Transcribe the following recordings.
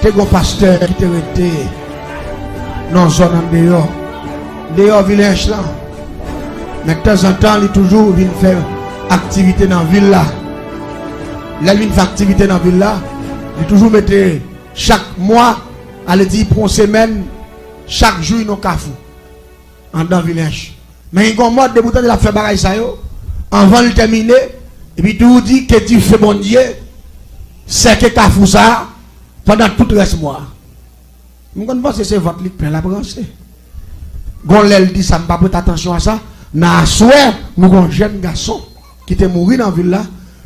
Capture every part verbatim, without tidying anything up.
Te gon pastè ki te rete nan zòn andeyò, deyò Vilèch lan. Men tanzantan, li toujou vin fè aktivite nan vil la. Lè l vin fè aktivite nan vil la, li toujou mete chak mwa, ale di pou yon semèn, chak jou nan kafou anndan Vilèch. Men gen yon mòd, depi w tande l ap fè bagay sa yo, anvan l tèmine, epi tou di ke dife Bondye sèke kafou sa a pandan tout rès mwa a. M konn panse se vant li k plen l ap ranse. Gon lè l di sa, m pa prete atansyon a sa. Nan aswè, nou gon jèn gason ki te mouri nan vil la,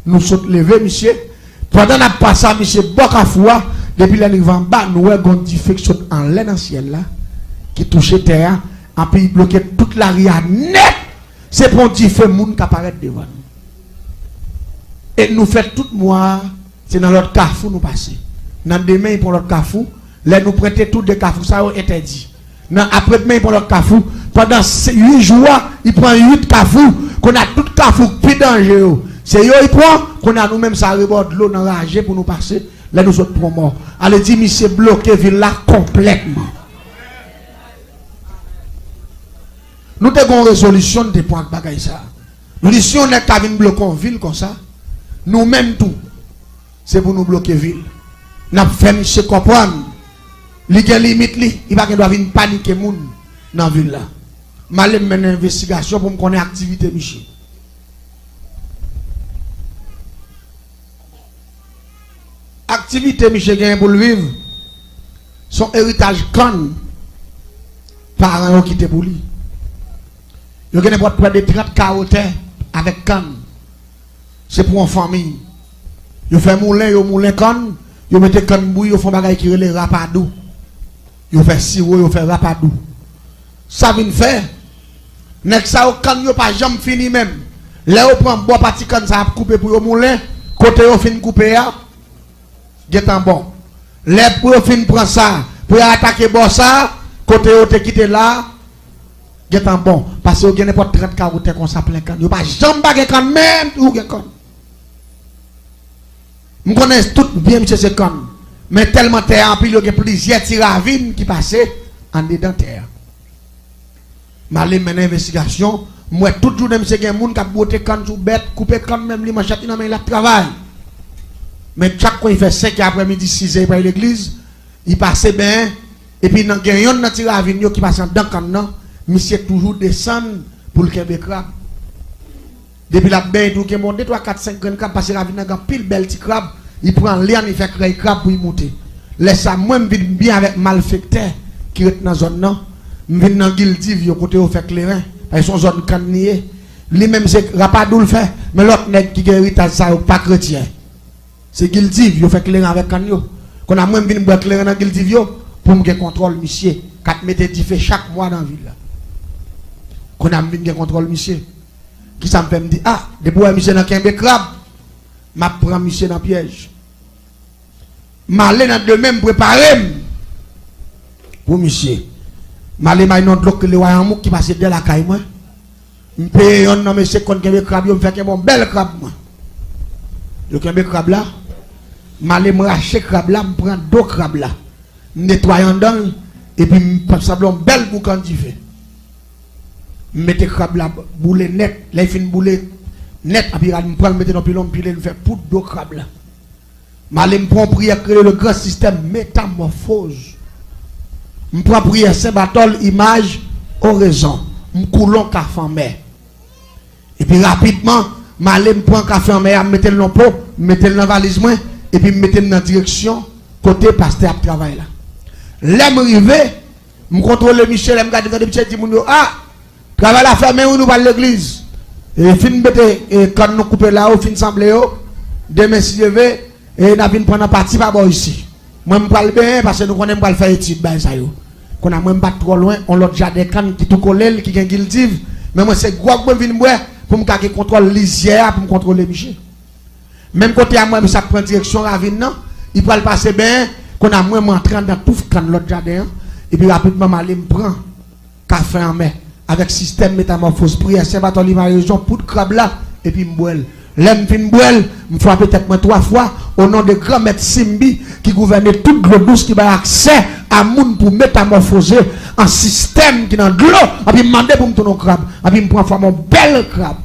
nou sot leve misye. Pandan n ap pase a misye bò kafou a, depi lè n rive anba, nou wè gon dife k sot anlè nan syèl la, ki touche tè a, anpi l bloke tout lari a nèt. Se pa yon dife moun k aparèt devan nou. E nou fè tout mwa a, se nan lòt kafou nou pase. Nan demen, li pran lòt kafou. Lè nou prete tou de kafou sa yo entèdi. Nan apredmen, li pran lòt kafou. Pandan se, uit jou a, li pran uit kafou. Kounye a, tout kafou k pi danje yo, se yo li pran. Kounye a, nou menm sa rebò dlo nan raje pou nou pase. Lè nou sot pran mò, ale di misye bloke vil la konplètman. Nou te gen yon rezolisyon n te pran ak bagay sa a. Nou di si yon nèg ka vin bloke yon vil konsa, nou menm tou, se pou nou bloke vil. N ap fè misye konprann li gen limit li, li pa gen dwa vin panike moun nan vil la. M ale m mennen envestigasyon pou m konnen aktivite misye. Aktivite misye genyen pou l viv, se yon eritaj kann paran yo kite pou li. Yo gen nenpòt prè de trant kawo tè avèk kann. Se pou yon fanmi. Yo fè moulen, yo moulen kann, yo mete kann bouyi, yo fè yon bagay ki rele rapadou. Yo fè siwo, yo fè rapadou. Sa vin fè, nèg sa yo, kann yo pa janm fini menm. Lè yo pran bò pati kann sa ap koupe pou yo moulen, kote yo fin koupe a, gentan bon. Lè pou yo fin pran sa, pou yo atake bò sa, kote yo te kite la, gentan bon. Paske yo gen nenpòt trant kawo tè konsa plen kann. Yo pa janm pa gen kann, menm tou gen kann. M konnen tout byen misye se kann. Men tèlman tè a anpil, yo gen plizyè ti ravin ki pase andedan tè a. M ale mennen envestigasyon, m wè tout jounen misye gen moun k ap bwote kann sou bèt, koupe kann menm li, manchèt li nan men l, l ap travay. Men chak kou li fè senkè aprèmidi, sizè, li pral legliz, li pase benyen, epi nan gen yonn nan ti ravin yo ki pase anndan kann nan, misye toujou desann pou l kenbe krab. Depi l ap benyen tou, gen bon de, twa, kat, senk grenn krab, paske ravin nan gen anpil bèl ti krab, li pran lyann, li fè krèy krab pou li moute. Lè sa, mwen, m vin byen avèk malfektè ki ret nan zòn nan. M vin nan Gildiv yo, kote yo fè kleren, paske se yon zòn kann li ye. Li menm, se rapadou l fè, men lòt nèg ki gen eritaj sa yo pa kretyen. Se Gildiv, yo fè kleren avèk kann yo. Kounye a, mwen, m vin bwè kleren nan Gildiv yo pou m gen kontwòl misye k ap mete dife chak mwa nan vil la. Kounye a, m vin gen kontwòl misye. Kisa m fè? M di, a, depi w wè misye nan kenbe krab, m ap pran misye nan pyèj. M ale nan demen, m prepare m pou misye. M ale may nan dlo k rele Wayanmouk ki pase dèyè lakay mwen. M peye yonn nan mesye k konn kenbe krab yo, m fè kenbe yon bèl krab mwen. Yo kenbe krab la, m ale m rache krab la, m pran do krab la. M netwaye anndan l, epi m p ap sanble yon bèl boukan dife. M mete krab la boule nèt, lè l fin boule nèt, anpi rad m pran l, m mete nan pilon, m pile l, m fè poud do krab la. M ale m pran yon priyè k rele le grand système métamorphose. M pran priyè Sen Batòl, imaj, oraison. M koule yon kafe anmè. Epi rapidman, m ale m pran kafe anmè a, m mete l nan po, m mete l nan valiz mwen, epi m mete m nan direksyon kote pastè ap travay la. Lè m rive, m kontwole misye, lè m gade, m tande misye di moun yo, a, travay la fèmen wi, nou pral legliz. E fin mete, e, kann nou koupe la yo, fin sanble yo. Demen, si Dye ve, e n a vin pran nan pati pa bò isi. Mwen, m pral benyen, paske nou konnen m pral fè etid bay sa yo. Kounye a, mwen, m pa t twò lwen, yon lòt jaden kann ki tou kole l, ki gen Gildiv. Men mwen, se gwòg mwen vin bwè pou m ka gen kontwòl lizyè a, pou m kontwole misye. Menm kote a, mwen, misye ap pran direksyon ravin nan, li pral pase benyen. Kounye a, mwen, m antre anndan touf kann lòt jaden an, epi rapidman, m ale, m pran kafe anmè avèk sistèm metamòfoz, priyè Sen Batòli, ma rezon, poud krab la, epi m bwè l. Lè m fin bwè l, m frape tèt mwen twa fwa, O non de Granmèt Simbi ki gouvène tout dlo dous, ki bay aksè a moun pou metamòfoze an sistèm ki nan dlo, anpi m mande pou m tounen yon krab, anpi m pran fòm yon bèl krab.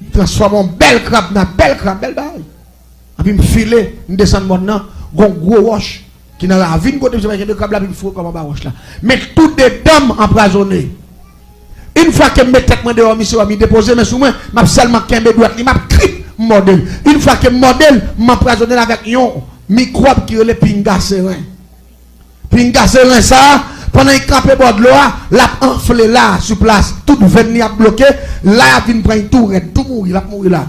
M transfòme yon bèl krab nan bèl krab, bèl bagay. Anpi m file, m desann mòn nan, gon gwo wòch ki nan ravin kote misye pral kenbe krab la, epi m foure kò m anba wòch la. Men tou de dan m anpwazonnen. Yon fwa ke m met tèt mwen deyò, misye wè m, li depoze men sou mwen, m ap sèlman kenbe dwèt li, m ap krip, m mòde l. Yon fwa ke m mòde l, m anpwazonnen l avèk yon mikwòb ki rele pinga seren. Pinga seren sa a, pandan l kanpe bò dlo a, l ap anfle la, sou plas. Tout venn li ap bloke, la y ap vin pran l tou rèd, tou mouri, l ap mouri la.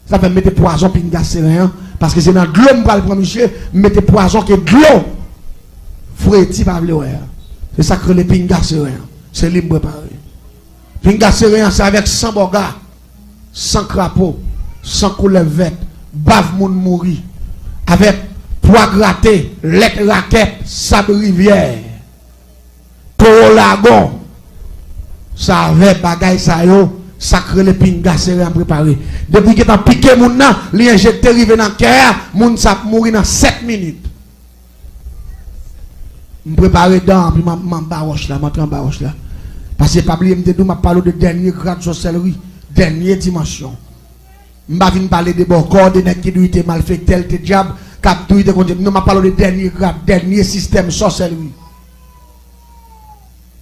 Sa fè m mete pwazon pinga seren an, paske se nan dlo m pral pran misye, m mete pwazon ke dlo fredi pa vle wè a. Se sa k rele pinga seren an. Se li m prepare. Pinga seren an, se avèk san bòga, san krapo, san koulèv vèt, bav moun mouri, avèk pwa grate, lèt rakèt, sab rivyè, towo lagon. Se avèk bagay sa yo, sa k rele pinga seren an prepare. Depi gentan pike moun nan, li enjekte rive nan kè a, moun sa ap mouri nan sèt minit. M prepare dan, anpi m, m anba wòch la, m antre anba wòch la. Paske pa bliye, m te di w, m ap pale w de dènye grad sòsèlri, dènye dimansyon. M pa vin pale de bòkò, de nèg ki di w te malfektè, l te dyab, k ap di w te kondye. Non, m ap pale w de dènye grad, dènye sistèm sòsèlri.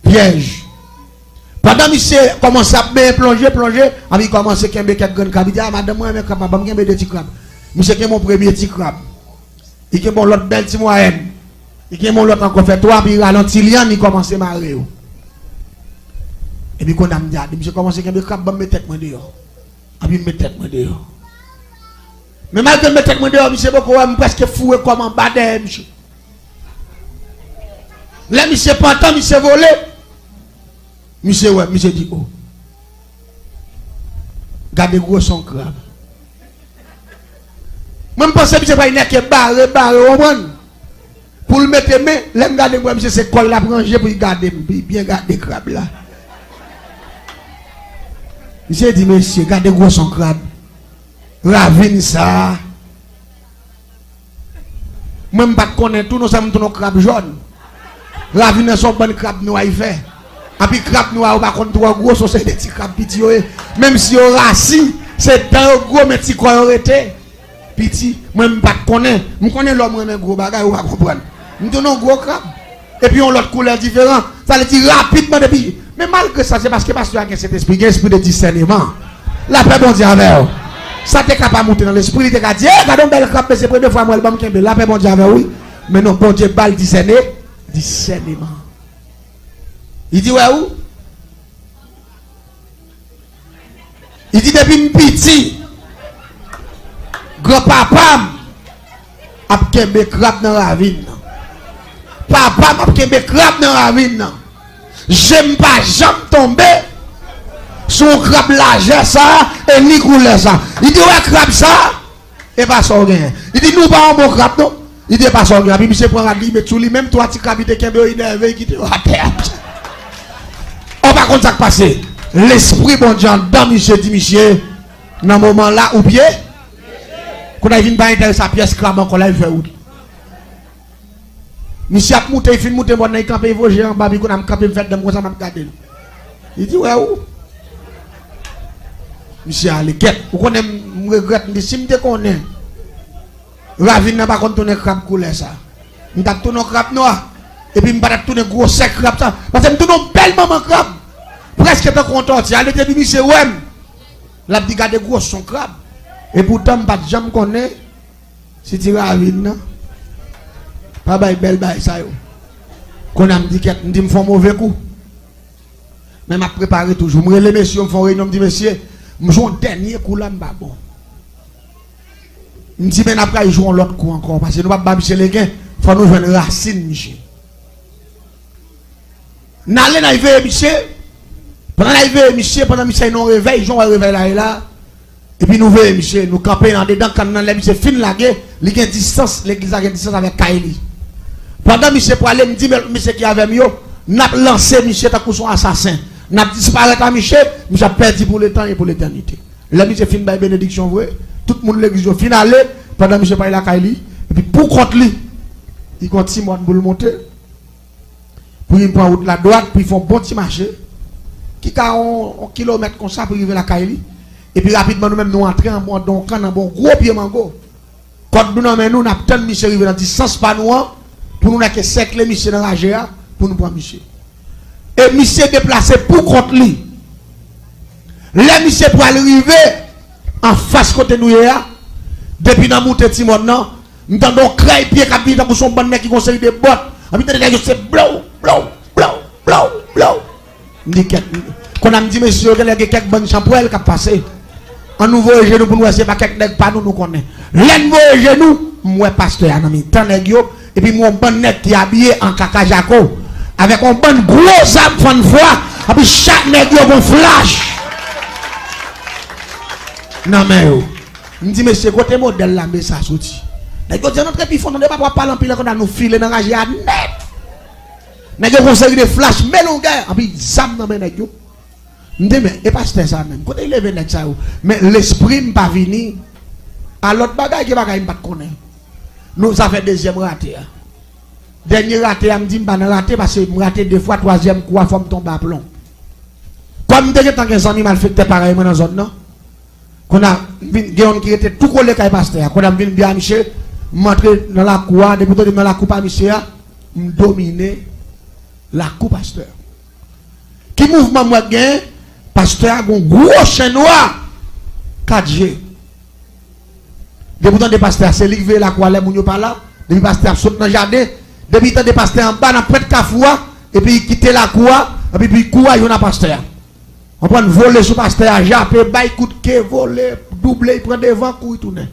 Pyèj. Pandan misye kòmanse ap benyen, plonje, plonje, anpi li kòmanse kenbe kèk grenn krab. Li di, "A, madanm, mwen renmen krab, ban m kenbe de ti krab." Misye kenbe yon premye ti krab. Li kenbe yon lòt bèl ti mwayèn. Li kenbe yon lòt ankò, fè twa, epi li rale yon ti lyann, li kòmanse mare yo. Epi kounye a m di, "A, misye kòmanse kenbe krab, ban m met tèt mwen deyò." Epi m met tèt mwen deyò. Men malgre m met tèt mwen deyò, misye poko wè m, m prèske foure kò m anba dèyè misye. Lè misye pantan, misye vole. Misye wè m, misye di, "O, gade gwosè yon krab." Mwen, m panse misye pral nèke bare, bare, w konprann? Pou l mete men, lè m gade, m wè misye se kò l ap ranje pou l gade m, pou l byen gade krab la. Misye di, "Mesye, gade gwosè yon krab. Ravin sa a." Mwen, m pa t konnen tou, non, sa m tounen yon krab jòn. Ravin nan se yon bann krab nwa li fè. Epi krab nwa yo pa konn twò gwo, se yon seri de ti krab piti yo ye. Menm si yo rasi, se dan yo gwo, men ti kò yo rete piti. Mwen, m pa t konnen. M konnen lè w renmen gwo bagay, ou pa konprann. M tounen yon gwo krab. Epi yon lòt koulè diferan. Sa vle di rapidman depi. Men malgre sa, se paske pastè a gen Sentespri, gen espri de disèneman. Lapè Bondye avè w. Sa te ka pa moute nan lespri, li te ka di, "E, gade yon bèl krab, men se premye fwa m wè l, ban m kenbe l." Lapè Bondye avè w, wi. Men non, Bondye ba l disène, disèneman. Li di, "Wè ou?" Li di, "Depi m piti, granpapa m ap kenbe krab nan ravin nan. Papa m ap kenbe krab nan ravin nan. Je m pa janm tonbe sou yon krab lajè sa a e ni koulè sa a." Li di, "Wè krab sa a?" E pa sa w genyen. Li di, "Nou pa yon bon krab, non." Li di, "E pa sa w genyen." Epi misye pran rad li, li met sou li, menm twa ti krab li te kenbe yo, li nève, li kite yo atè a. Ou pa konn sa k pase. Lespri Bondye anndan misye di misye, nan moman la, ou pye. Kounye a, li vin pa enterese a pyès krab ankò, la, li fè wout. Misye ap moute, li fin moute mòn nan, li kanpe, li voye je anba, pi kounye a m kanpe, m fè dan m konsa, m ap gade l. Li di, "Wè ou?" Misye ale, gèt. Ou konnen m, m regrèt, m di, "Si m te konnen ravin nan pa konn tounen krab koulè sa, m t ap tounen yon krab nwa, epi m pa t ap tounen gwosè krab sa, paske m tounen yon bèl manman krab." Prèske tankou yon tòti. Ale te di misye wè m. L ap di, "Gade gwosè yon krab." Epoutan, m pa t janm konnen si ti ravin nan pa bay bèl bagay sa yo. Kounye a m di, "Kèt," m di, "M fè yon move kou." Men m ap prepare toujou. M rele mesye yo, m fè yon reyinyon, m di, "Mesye, m jwe yon dènye kou la, m pa bon." M di, "Men n ap pral jwe yon lòt kou ankò, paske nou p ap ba misye legen, fò nou jwenn rasin misye." N ale, n al veye misye. Pandan n al veye misye, pandan misye nan yon revèy, jan w wè revèy la ye la, epi nou veye misye, nou kanpe andedan kann nan, lè misye fin lage, li gen distans, legliz la gen distans avèk kay li. Pandan misye prale, m di, "Men lòt mesye ki avè m yo, n ap lanse misye tankou se yon asasen. N ap disparèt a misye, misye ap pèdi pou letan e pou letènite." Lè misye fin bay benediksyon vre, Tout moun legliz yo fin ale, pandan misye pral lakay li, epi pou kont li, li gen yon ti mòn pou l monte, pou li pran wout la dwat, pou li fè yon bon ti mache, ki ka yon, yon kilomèt konsa pou li rive lakay li. Epi rapidman, nou menm, nou antre anba yon kann, anba yon gwo pye mango. Kòd nou nan men nou, n ap tann misye rive nan distans pa nou an, pou nou nèke sèkle misye nan raje a, pou nou pran misye. E misye deplase pou kont li. Lè misye pral rive anfas kote nou ye a, depi nan moute ti mòn nan, m tande yon krèy pye k ap vini tankou se yon bann nèg ki gon seri de bòt. Anpi tande nèg yo se blow, blow, blow, blow, blow. M di kèk, kounye a m di mesye yo genlè gen kèk bann chanpwèl k ap pase. Ann nou voye je nou pou n wè se pa kèk nèg pa nou nou konnen. Lè n voye je nou, m wè pastè a nan mitan nèg yo, epi m wè yon bann nèg ki abiye an kaka jako, avèk yon bann gwo zam fann fwa, epi chak nèg yo gon flach nan men yo. M di mesye, kote modèl lame sa soti? Nèg yo di ann antre pi fon, tande papa w ap pale anpil ankò, nou file nan raje a nèt. Nèg yo gon seri de flach, men longè, anpi zam nan men nèg yo. M di men, e pastè sa menm, kote li leve nèg sa yo? Men lespri m pa vini a lòt bagay ke bagay m pa t konnen. Nou, sa fè dezyèm rate a. Dènye rate a, m di m pa nan rate, paske m rate de fwa, twazyèm kou a, fò m tonbe aplon. Kòm m te gentan gen zanmi malfektè parèy mwen nan zòn nan, kounye a, m vin, gen youn ki rete tou kole kay pastè a. Kounye a, m vin di a misye, m antre nan lakou a, depi w tande m nan lakou pa misye a, m domine lakou pastè a. Ki mouvman m wè k genyen? Pastè a gon gwo chen nwa, kat je. Depi w tande pastè a, se li k veye lakou a lè moun yo pa la. Depi pastè a ap sot nan jaden, depi tande pastè a anba nan pwent kafou a, epi li kite lakou a, epi li kouri youn a pastè a. Konprann, vole sou pastè a, jape, bay kout ke, vole, double, li pran devan, kouri tounen.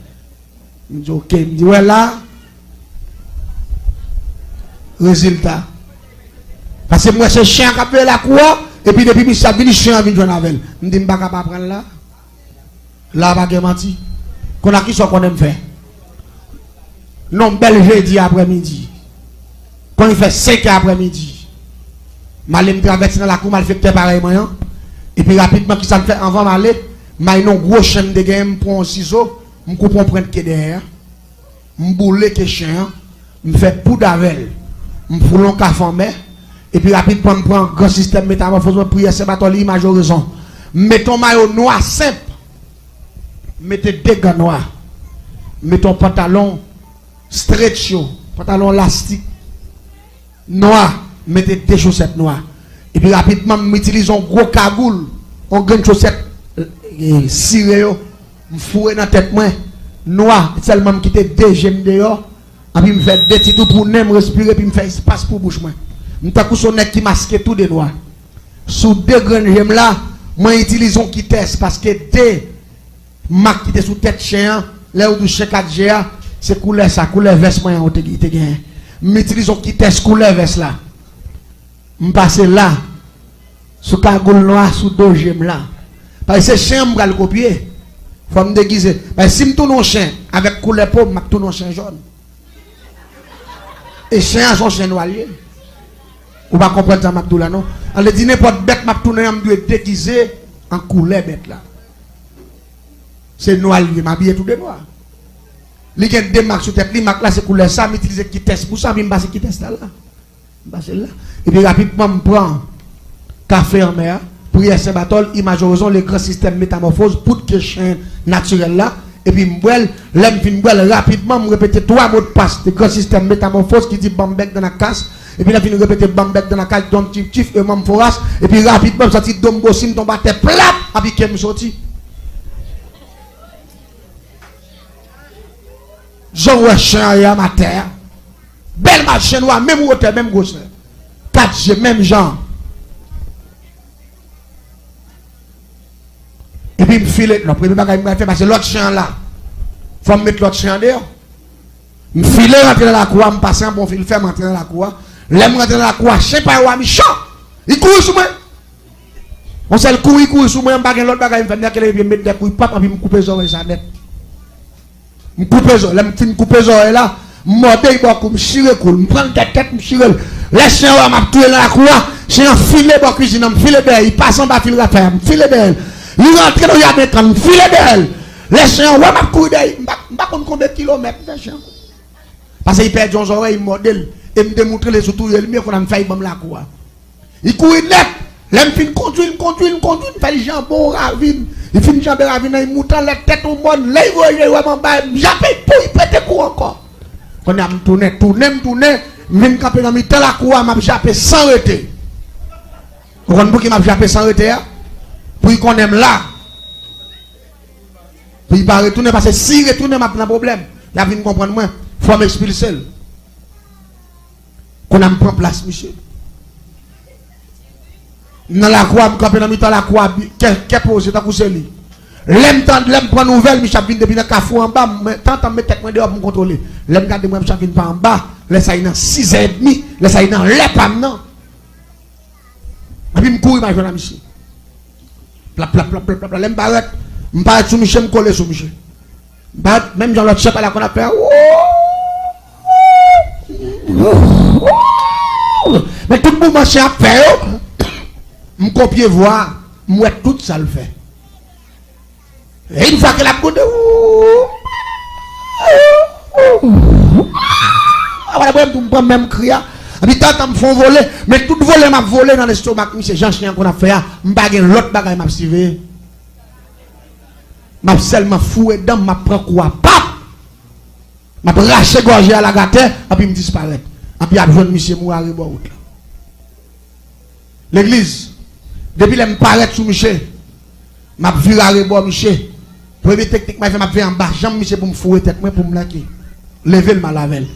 M di, oke, m di, wè la, rezilta. Paske m wè se chen an k ap veye lakou a, epi depi misye ap vini, chen an vin jwenn avè l. M di, m pa ka pa pran l la. La pa gen manti. Kounye a kisa w konnen m fè? Non, bèl jedi aprèmidi. Kon li fè senk è aprèmidi, m ale m travèse nan lakou malfektè parèy mwen an. Epi rapidman, kisa m fè anvan m ale? M al nan yon gwo chen m te genyen, m pran yon sizo, m koupe yon pwent ke dèyè a. M boule ke chen an, m fè poud avè l, m foule yon kafou anmè, epi rapidman m pran gran sistèm metamòfoz mwen, priyè Sen Batòli, imaj orezon. M mete yon mayo nwa senp, m mete de gan nwa, m mete yon pantalon stretch yo, pantalon lastik nwa, m mete de chosèt nwa. Epi rapidman, m itilize yon gwo kagoul, yon grenn chosèt, e, sire yo, m foure nan tèt mwen, nwa, sèlman m kite de je m deyò, epi m fè de ti twou pou nen m respire, epi m fè espas pou bouch mwen. M tankou se yon nèg ki maske tou de nwa. Sou de grenn je m la, mwen itilize yon kitès, paske de mak ki te sou tèt chen an, lè yo di w chen kat je a, se koulè sa, koulè vès mwen an, ou te, te genyen. M itilize yon kitès koulè vès la. M pase la, sou kagoul nwa, sou do je m la. Paske se chen an m pral kopye. Fò m degize. Paske si m tounen yon chen avèk koulè po m, m ap tounen yon chen jòn. E chen an se yon chen nwa l ye. Ou pa konprann sa m ap di w la, non? An vle di, nenpòt bèt m ap tounen an, m dwe degize an koulè bèt la. Se nwa l ye, m abiye tou de nwa. Li gen de mak sou tèt li, mak la se koulè sa, m itilize kitès pou sa, epi m pase kitès la la. M pase l la. Epi rapidman, m pran kafe anmè a, priyè Sen Batòl, imaj orezon, le gran sistèm metamòfoz, poud ke chen natirèl la, epi m bwè l. Lè m fin bwè l, rapidman, m repete twa modpas de gran sistèm metamòfoz ki di ban m bèk dan la kas, epi lè m fin repete ban m bèk dan la kas, don tif tif, e manm foras, epi rapidman, m santi do m bosi, m tonbe atè plat, epi ke m soti. Jan w wè chen an ye a, m atè a. Bèl mas chen nwa, menm wotè, menm gwosè. Kat je, menm jan. Epi m file, non, premye bagay m pral fè, pase lòt chen an la. Fò m met lòt chen an deyò. M file rantre nan lakou a, m pase anba yon fil fè, m rantre nan lakou a. Lè m rantre nan lakou a, chen pa yo a mechan. Li kouri sou mwen. Yon sèl kouri, kouri sou mwen, m pa gen lòt bagay m fè, m leve pye m met de kouri pap, epi m koupe zòrèy sa nèt. M koupe zò, lè m fin koupe zòrèy la, m mòde l bò kou, m chire kou l, m pran l dèyè tèt, m chire l. Lè chen an wè m ap touye l nan lakou a, chen an file bò kwizin nan, m file dèyè, li pase anba fil rafè a, m file dèyè l. Li rantre nan jaden kann, m file dèyè l. Lè chen an wè m ap kouri dèyè, m pa, m pa konn konbyen kilomèt m fè chen an kouri. Paske li pèdi yon zòrèy, m mòde l, e m te moutre l sou touye l, men kounye a m fè li ban m lakou a. Li kouri nèt. Lè m fin kondui l, m kondui l, m kondui l, m fè l janbe yon ravin. Li fin janbe ravin nan, li moute anlè tèt yon mòn. Lè li voye je l wè m anba, m jape l, pou li pete kou ankò. Kounye a m tounen, tounen m tounen, m vin kanpe nan mitan lakou a, m ap jape san rete. Ou konn pouki m ap jape san rete a? Pou li konnen m la. Pou li pa retounen, paske si li retounen, m ap nan pwoblèm. Y ap vin konprann mwen. Fò m ekspilse l. Kounye a m pran plas misye. M nan lakou a, m kanpe nan mitan lakou a, bi- kè, kè poze, tankou se li. Lè m tande, lè m pran nouvèl, misye ap vin depi nan kafou anba, m, tantan m met tèt mwen deyò pou m kontwole. Lè m gade, m wè misye ap vin pa anba, lè sa li nan sizè edmi, lè sa li nan lè pa m nan. Epi m kouri, m al jwenn a misye. Plap, plap, plap, plap, plap, plap. Lè m parèt, m parèt sou misye, m kole sou misye. M parèt, menm jan lòt chen pale a konn ap fè. Men tout mouvman chen ap fè yo, m kopye vwa, m wè tout sa l fè. E yon fwa ke l ap gwonde, wala, mwen tou m pran menm kri a. Epi tantan m fè yon vole, men tout vole m ap vole nan lestomak misye, jan chen an konn ap fè a, m pa gen lòt bagay m ap siveye. M ap sèlman foure dan m, m ap pran kou a, pap! M ap rache gòje a lage atè, epi m disparèt. Epi y ap jwenn misye mouri arebò wout la. Legliz, depi lè m parèt sou misye, m ap vire arebò misye. Premye teknik m ap fè, m ap veye anba janm misye pou m foure tèt mwen, pou m lage. Leve l, m al avè l.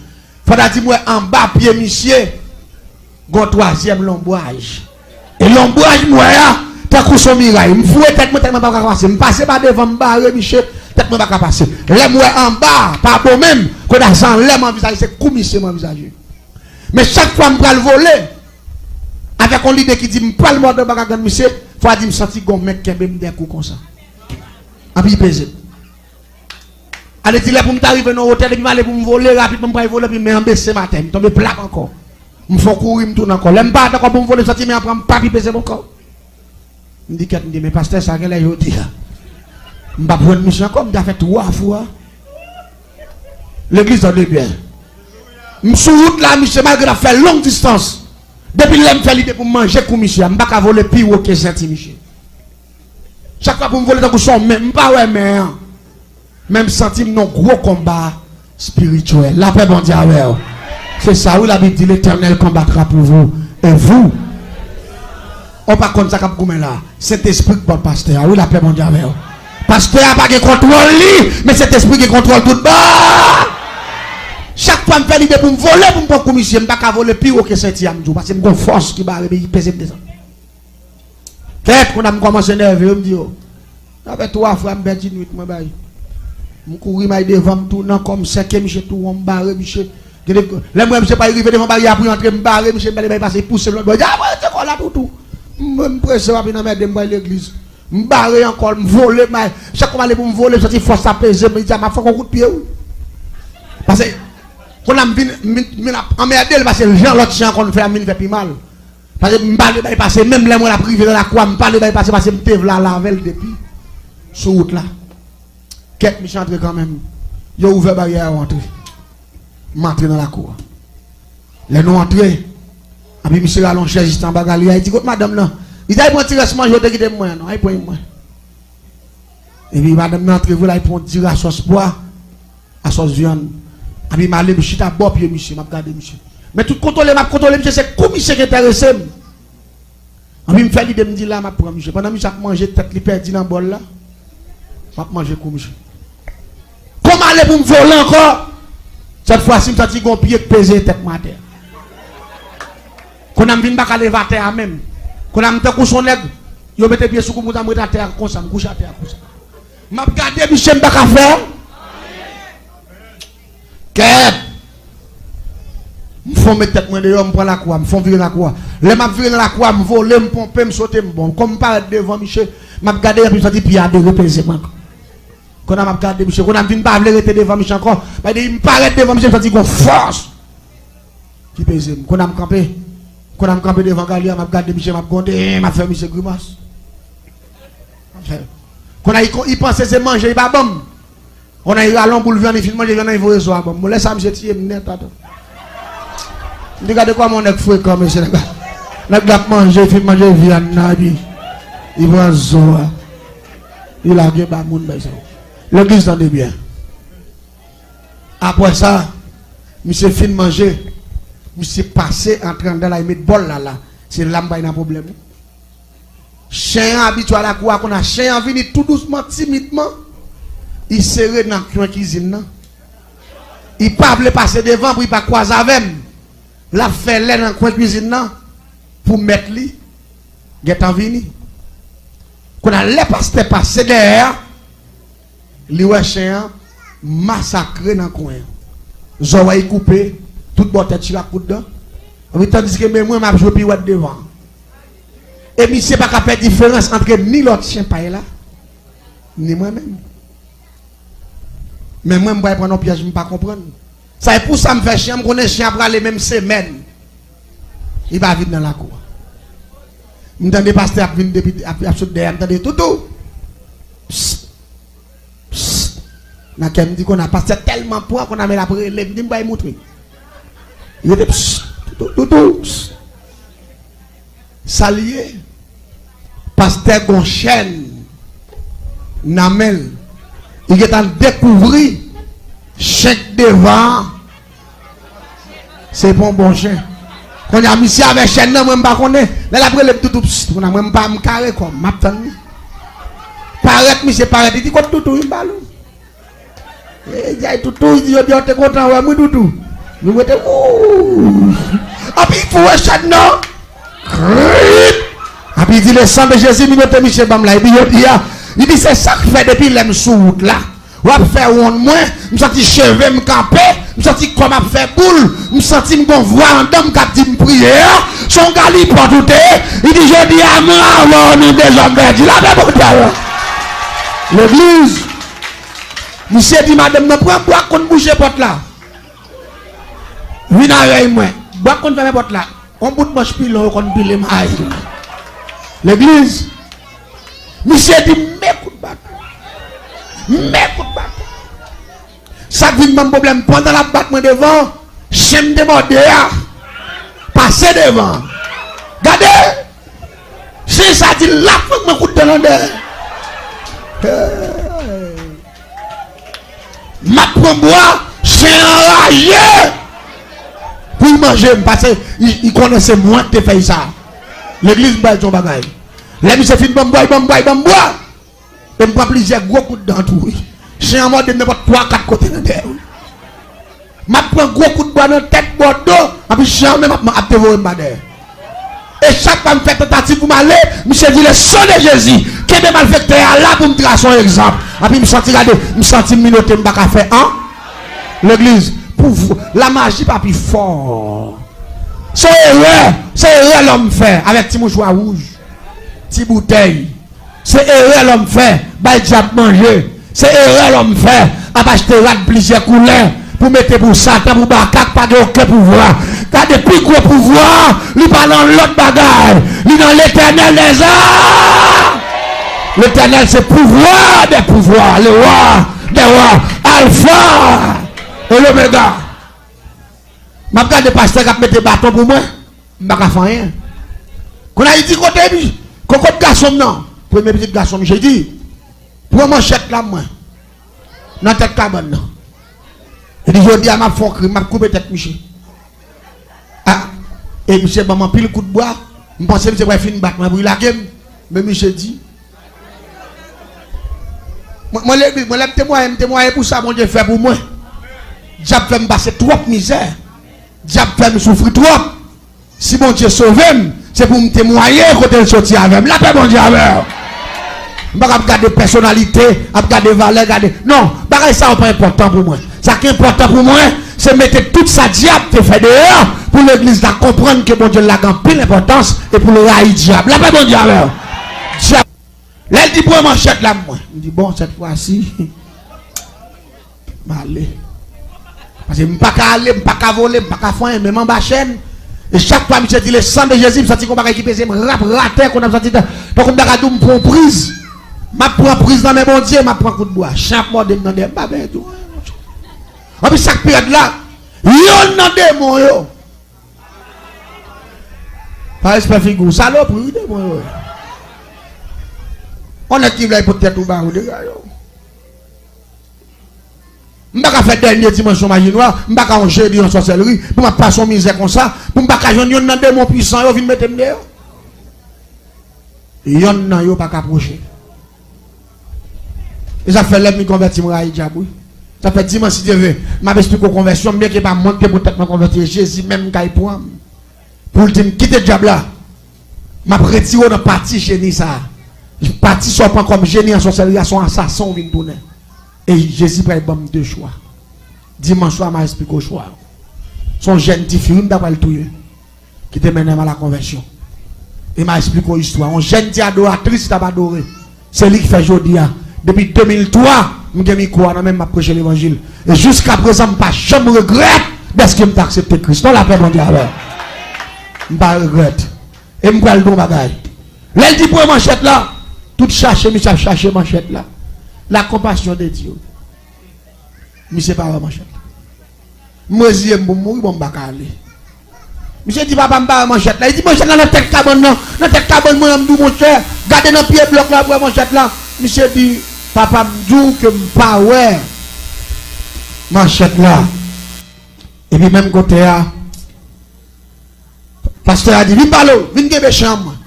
Fò ta di m wè anba pye misye, gon twazyèm lonbraj. E lonbraj m wè a, tankou s on miray. M foure tèt mwen, tèt mwen pa ka pase. M pase pa devan, m bare misye, tèt mwen pa ka pase. Lè m wè anba, pa bon menm, kounye a se anlè m anvizaje, se kou misye m anvizaje. Men chak fwa m pral vole, avèk yon lide ki di m pral mòde anba gagann misye, fò a di m santi gon men k kenbe m dèyè kou konsa. Anpi peze m. Ale di lè pou m ta rive nan wotè, depi m ale pou m vole, rapidman m pral vole, epi men an bese m atè, m tonbe plat ankò. M fè yon kouri, m tounen ankò. Lè m parèt ankò pou m vole, m santi men an pran m, pap, li peze m ankò. M di kèt, m di, men pastè sa genlè jodi a m p ap jwenn misye ankò, m te fè twa fwa. Legliz, tande byen. M sou wout la, misye, malgre n ap fè long distans. Depi lè m fè lide pou m manje kou misye a, m pa ka vole pi wo ke senti misye. Chak fwa pou m vole tankou s on men, m pa wè men an. Men m santi m nan gwo konba espirityèl. Lapè Bondye avè w. Se sa wi, Labib di, L'Éternel combattra pour vous, et vous. Ou pa konn sa k ap goumen la. Sentespri k ba w pastè a. Wi, lapè Bondye avè w. Pastè a pa gen kontwòl li, men Sentespri gen kontwòl tout bon. Chak fwa m fè lide pou m vole, pou m pran kou misye, m pa ka vole pi wo ke senti a, m di w, paske m gon fòs ki bare m, ki peze m desann. Kèt, kounye a m kòmanse nève yo, m di yo. Sa fè twa fwa m pèdi nwit mwen bay. M kouri, m al devan, m tounen ankò, m sèke misye tou won, m bare misye. Gen de, lè m wè misye pral rive devan baryè a pou l antre, m bare misye, m pale bay pase, pouse l lòt bò. Di, "A, mwen rete kò la toutou." M, m prese, w ap vin anmède m, m pral legliz. M bare ankò, m vole, m al, chak fwa m ale pou m vole, m santi fòs la peze m, li di, "A, m ap fè w yon kout pye, wi." Paske, kounye a m vin, m vin, m vin ap anmède l, paske jan lòt chen an konn fè a, m vin fè pi mal. Paske m pale bay pase, menm lè m wè l ap rive nan lakou a, m pale bay pase, paske m te vle al avè l depi sou wout la. Kèt, misye antre kanmenm. Yo ouvè baryè a, yo antre. M antre nan lakou a. Lè nou antre, epi misye rale yon chèz jis anba galri a, li di, "Kot madanm nan?" Li di, "Al pran ti rès manje w te kite pou mwen an non, al pran pou mwen." Epi madanm nan antre vre, l al pran yon diri a sòs pwa, a sòs vyann. Epi m ale, m chita bò pye misye, m ap gade misye. Men tout kontwole m ap kontwole misye, se kou misye ki enterese m. Epi m fè lide, m di, "La, m ap pran misye." Pandan misye ap manje tèt li pèdi nan bòl la, m ap manje kou misye. Kou m ale pou m vole ankò, sèt fwa si m santi gon pye k peze tèt mwen atè. Kounye a m vin pa ka leve atè a menm. Kounye a m tankou s on nèg, yo mete pye sou kou m konsa, m ret atè a konsa, m kouche atè a konsa. M ap gade misye, m pa ka fè. Kèt! M fon met tèt mwen deyò, m pran lakou a, m fon vire lakou a. Lè m ap vire nan lakou a, m vole, m ponpe, m sote, m bon. Kòm m parèt devan misye, m ap gade, epi m santi pye a de repeze mwen ankò. Kounye a m ap gade misye, kounye a m vin pa vle rete devan misye ankò. Paske depi m parèt devan misye, m santi gon fòs ki peze m. Kounye a m kanpe. Kounye a m kanpe devan galri a, m ap gade misye, m ap gwonde, m ap fè misye grimas. M ap fè, Kounye a, li panse se manje li pa ban m. Kounye a, li rale yon boul vyann, li fin manje vyann nan, li voye zo a ban m. Bon, lè sa, misye tiye m nèt, atann. M di, gade kòman yon nèg frekan, mesye, nèg la. Nèg la ap manje, li fin manje vyann nan, epi li pran zo a. Li lage ba moun, bay sa. Legliz, tande byen. Apre sa, misye fin manje, misye pase antre anndan la, li met bòl la la. Se la m bay nan pwoblèm. Chen an abitye al lakou a, kounye a chen an vini tou dousman, timidman. Li sere nan kwen kizin nan. Li pa vle pase devan pou li pa kwaze avè m. L ap fè lè nan kwen kizin nan pou mèt li gentan vini. Kounye a, lè pastè pase dèyè a, li wè chen an masakre nan kwen an. Zòrèy koupe, tout bò tèt chire ak kout dan. Epi tandiske men mwen, m ap jwe piwèt devan. E misye pa ka fè diferans antre ni lòt chen pay la, ni mwen menm. Men mwen, m pral pran yon pyèj m pa konprann. Sa e pou sa m fè chen an, m konnen chen an prale menm semèn. Li pa vin nan lakou a. M tande pastè ap vin depi, ap, ap sot dèyè, m tande, "Toutou! Psst! Psst!" Nan kè m di, "Kounye a pastè tèlman pran, kounye a men l ap rele m, di m bay moutre." Li rete, "Psst! Toutou! Toutou! Psst!" Sa l ye? Pastè gon chèn nan men l. Li gentan dekouvri chen k devan an se pa yon bon chen. Kounye a, misye avè chèn nan, mwen m pa konnen. Lè l ap rele m, "Toutou, psst!" Kounye a, mwen m pa, m kare kò m, m ap tann li. Parèt, misye parèt, li di, "Kot Toutou?" M ba l ou. E, jay Toutou, jodi a w te kontan wè m wi, Toutou. Nou mete, wouy. Anpi foure chèn nan. Krip. Anpi di, "Le sang de Jésus, minote misye ban m la." Epi jodi a, li di, "Se sa k fè depi lè m sou wout la, w ap fè wonn mwen, m santi cheve m kanpe, m santi kò m ap fè boul, m santi m gon vwa anndan m k ap di m priye a, se yon galipòt ou te ye." Li di, "Jodi a, mwen avè w, nou dezòm pèdi." Lapè Bondye avè w. Legliz. Misye di madanm nan, "Pran bwa k konn bouche pòt la. Vin avè mwen. Bwa k konn fèmen pòt la. Yon bout manch pilon yo konn pile may." Legliz. Misye di, "Men kout baton. Men kout baton." Sa k vin ban m pwoblèm, pandan l ap bat mwen devan, chen m te mòde a pase devan. Gade! Chen sa di l ap fòk mwen kout dan nan dèyè. M ap pran bwa, chen an raje pou l manje m, paske li, li konnen se mwen k te fè l sa. Legliz, m bay di yon bagay. Lè misye fin ban m bwa, li ban m bwa, li ban m bwa. E m pran plizyè gwo kout dan tou, wi. Chen an mòde m nenpòt twa, kat kote nan dèyè, wi. M ap pran gwo kout bwa nan tèt, bò do, anpi chen an menm ap, ap devore m pa dèyè. E chak fwa m fè tantativ pou m ale, misye di, "Le sang de Jésus, kenbe malfektè a la pou m trase yon egzanp." Anpi m santi, gade, m santi m minote, m pa ka fè an. Legliz, pou vou, lamaji pa pi fò. Se erè, se erè lòm fè avèk ti mouchwa wouj, ti boutèy. Se erè lòm fè, bay dyab manje. Se erè lòm fè, ap achte rad plizyè koulè pou mete pou Satan, pou Baka k pa gen okenn pouvwa. Gade pi gwo pouvwa, li pa nan lòt bagay, li nan Letènèl dèzam. Letènèl se pouvwa dè pouvwa, le wa dè wa, Alfa e Lomega. M ap gade pastè k ap mete baton pou mwen. M pa ka fè anyen. Kounye a, li di, "Kote epi, kokot gason m nan?" Premye pitit gason m, misye di, "Pran manchèt la mwen, nan tèt kabann nan." Li di, "Jodi a, m ap fè yon krim, m ap koupe tèt misye." A, e misye ban m anpil kout bwa, m panse misye pral fin bat mwen pou li lage m, men misye di, mwen, mwen, lè, mwen, lè m temwaye, m temwaye pou sa Bondye fè pou mwen. Dyab fè m pase twòp mizè. Dyab fè m soufri twòp. Si Bondye sove m, se pou m temwaye kote l soti avè m. Lapè Bondye avè w. M pa ka ap gade pèsonalite, ap gade valè, gade. Non, bagay sa yo pa enpòtan pou mwen. Sa ki enpòtan pou mwen, se mete tout sa dyab te fè deyò pou legliz la konprann ke Bondye lage anpil enpòtans e pou l rayi dyab. Lapè Bondye avè w. Dyab Lè l di, "Pran manchèt la mwen." M di, "Bon, sèt fwa si, m ale." Paske m pa ka ale, m pa ka vole, m pa ka fè anyen, men m anba chèn. E chak fwa misye di, "Le sang de Jésus," m santi gon bagay ki peze m, rap, atè, kounye a m santi tan, tankou m ta ka di w m pran yon priz. M ap pran priz nan men Bondye, m ap pran kout bwa. Chen ap mòde m nan dèyè, m pa benyen tou. Anpi sa k pi rèd la, yonn nan demon yo, pa respè figi w, salopri wi demon yo ye. On nèg ki vle al pot tèt ou ba ou dega yo. M pa ka fè dènye dimansyon maji nwa, m pa ka yon jedi an sòsèlri, pou m ap pase yon mizè konsa, pou m pa ka jwenn yonn nan demon pwisan yo vin mete m deyò. Yonn nan yo pa ka pwoche. E sa fè lè m konvèti m rayi dyab wi. Sa fè dimanch si Dye vle, m ap esplike w konvèsyon m, byenke pa mwen ki te pou tèt mwen konvèti, e Jezi menm k al pran m. Pou l di m kite dyab la, m ap retire w nan pati jeni sa a. Pati sa w pran kòm jeni an sòsèlri a, se yon asasen w vin tounen. E Jezi pral ban m de chwa. Dimanch swa m a esplike w chwa yo. Se yon jèn tifi wi m ta pral touye ki te mennen m a la konvèsyon. E m a esplike w istwa. Yon jèn ti adoratris t ap adore. Se li k fè jodi a. Depi de mil twa, m gen mikwo a nan men m, m ap preche levanjil. E jiska prezan, m pa janm regrèt dèske m te aksepte Kris. Non, lapè Bondye avè m. M pa regrèt. E m pral di w yon bagay. Lè l di pran manchèt la, tout chache misye ap chache manchèt la. La compassion de Dieu. Misye pa wè manchèt la. M reziye m pou m mouri, bon, m pa ka ale. Misye di, "Papa, m pa wè manchèt la." Li di, "Manchèt la nan tèt kabann nan. Nan tèt kabann mwen an," m di w, "monchè, gade nan pye blòk la, w ap wè manchèt la." Misye di, "Papa, m di w ke m pa wè manchèt la." Epi menm kote a, pastè a di, "Vin pale w, vin kenbe chen an mwen."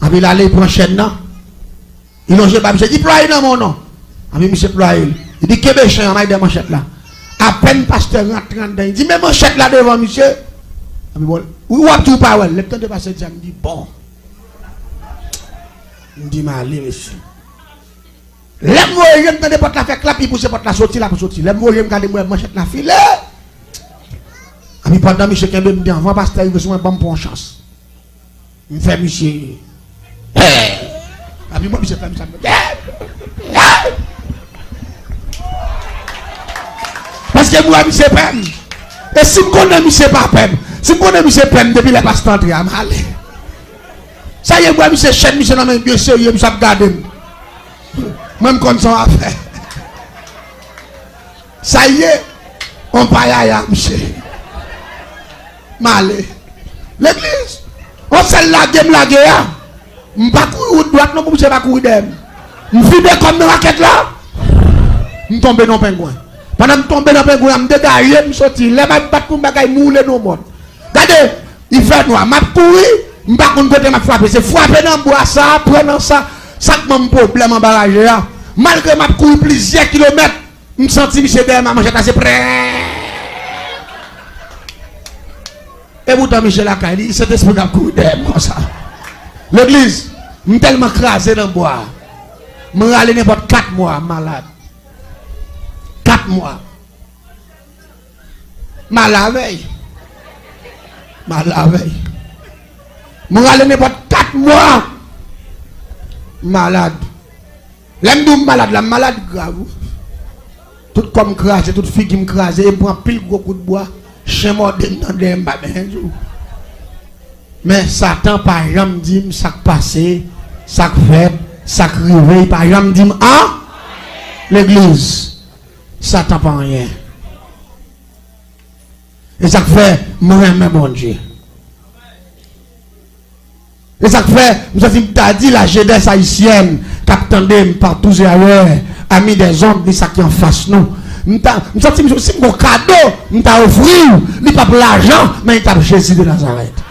Anpi l ale, li pran chèn nan. Li lonje ba misye, di, "Plwaye nan men w non." Anpi misye plwaye l. Li di, "Kenbe chen an, m al dèyè manchèt la." Apèn pastè rantre anndan, li di, "Men manchèt la devan misye." Anpi bon, w ap di w pa wè l. Lè m tande pastè di sa, m di, "Bon." M di, "M ale, mesye." Lè m voye je m tande pòt la fè klap, li pouse pòt la soti, l ap soti. Lè m voye je m gade, m wè manchèt la file. Anpi pandan misye kenbe m devan, pastè rive sou mwen, ban m pran yon chans. M fè misye. Anpi mwen, misye fè m sa. Paske m wè misye pè m. E si m konnen misye pa pè m, si m konnen misye pè m depi lè pastè antre a, m ale. Sa ye, m wè misye, chèn misye nan men byen serye, misye ap gade m. Mwen, m konn sa w ap fè. Sa ye, on payaya, misye. M ale. Legliz. On sèl lage m lage a. M pa kouri wout dwat non pou misye pa kouri dèyè m. M vide kò m nan rakèt la. M tonbe nan pengwen. Pandan m tonbe nan pengwen an, m degaje, m soti. Lè m ap bat pou m bagay, m woule nan mòn. Gade, li fè nwa, m ap kouri, m pa konn kote m ap frape. Se frape nan bwa sa, pran nan sa, sa k ban m pwoblèm anba raje a. Malgre m ap kouri plizyè kilomèt, m santi misye dèyè m a manchèt la, se prè. E poutan misye lakay li, Sentespri k ap kouri dèyè m konsa. Legliz, m tèlman kraze nan bwa a, m rale nenpòt kat mwa, m malad. Kat mwa. M al avè l. M al avè l. M rale nenpòt kat mwa. M malad. Lè m di w m malad la, m malad grav wi. Tout kò m kraze, tout figi m kraze, e m pran anpil gwo kout bwa. Chen mòde m nan dèyè, m pa benyen di w. Men Satan pa janm di m sa k pase, sa k fèt, sa k rive, li pa janm di m an. Legliz. Satan pa anyen. E sa k fè m renmen Bondye. E sa k fè m santi m ta di la jeunesse haïtienne k ap tande m partout et ailleurs, amis des ondes, ni sa ki anfas nou. M ta, m santi m si m gon kado m ta ofri w, li p ap lajan, men li t ap Jezi de Nazarèt.